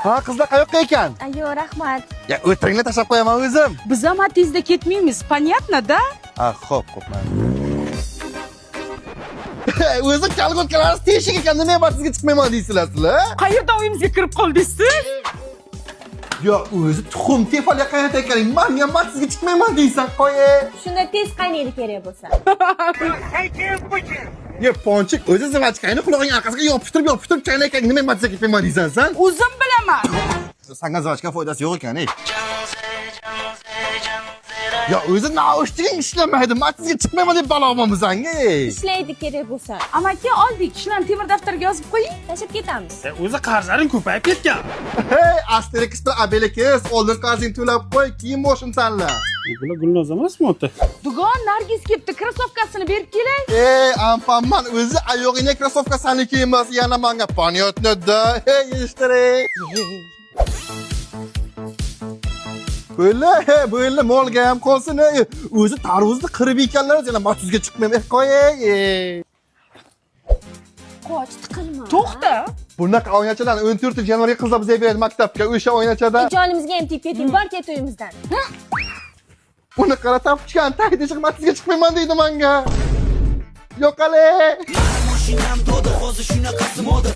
Ha, qizlar qayoqqa ekan? Ayo, rahmat. Ya, o'tiringlar, tashlab qo'yaman o'zim. Biz ham tezda ketmaymiz, понятно, да? Ha, xo'p, xo'p, mayli. O'zi kolgotkalarimiz teshik ekan, nima sizga chiqmayman deysizlar sizlar? Qayerdan uyimizga kirib qoldingiz siz? Yo, o'zi tuxum tefalga qaynata ekaning, manga sizga chiqmayman deysan, qo'y. Shunda tez qaynaydi kerak bo'lsa. Yo, ponchik, o'zi жвачка ngni qulog'ing orqasiga yopishtirib, yopishtirib chaynar ekan, nima mazza ketmayman deysan san? O'zim bilaman. Sanga жвачка foydasi yo'q ekan, ey. Yo, o'zi наушник ing ishlamaydi, man sizga chiqmayman deb balo olmamizanga, ey. Ishlaydi kerak bo'lsa. Amaki, oldik. Shularni temir daftarga yozib qo'ying. Tashlab ketamiz. O'zi qarzlaring ko'payib ketgan. Hey, Asterix bilan Obelix, oldin qarzingni to'lab qo'y, keyin moshin tanla. Bular Gulnoz emasmi ota? Dugon, Nargiz kelibdi, krossovkasini berib kelay. Ey, ampanman, o'zi oyog'ingga krossovka saniki emas, yana manga понятно да. Hey, yig'ishtiring. Bo'ldi, bo'ldi, molga ham qolsin. Ey. O'zi tarvuzni qirib ekanlar, yana matuzga chiqmayman. Ey, qo'y, ey. Qoch, tiqilma. To'xta. Bunaqa oynachalarni 14 yanvarga qizlar bizga beradi maktabga, o'sha oynachada. Jonimizga ham tegib keting, bor ket uyimizdan. Uni qara topishgan, tayda chiqma, sizga chiqmayman deydi manga. Yo'qale. Mashinam to'da, hozir shunaqasi moda.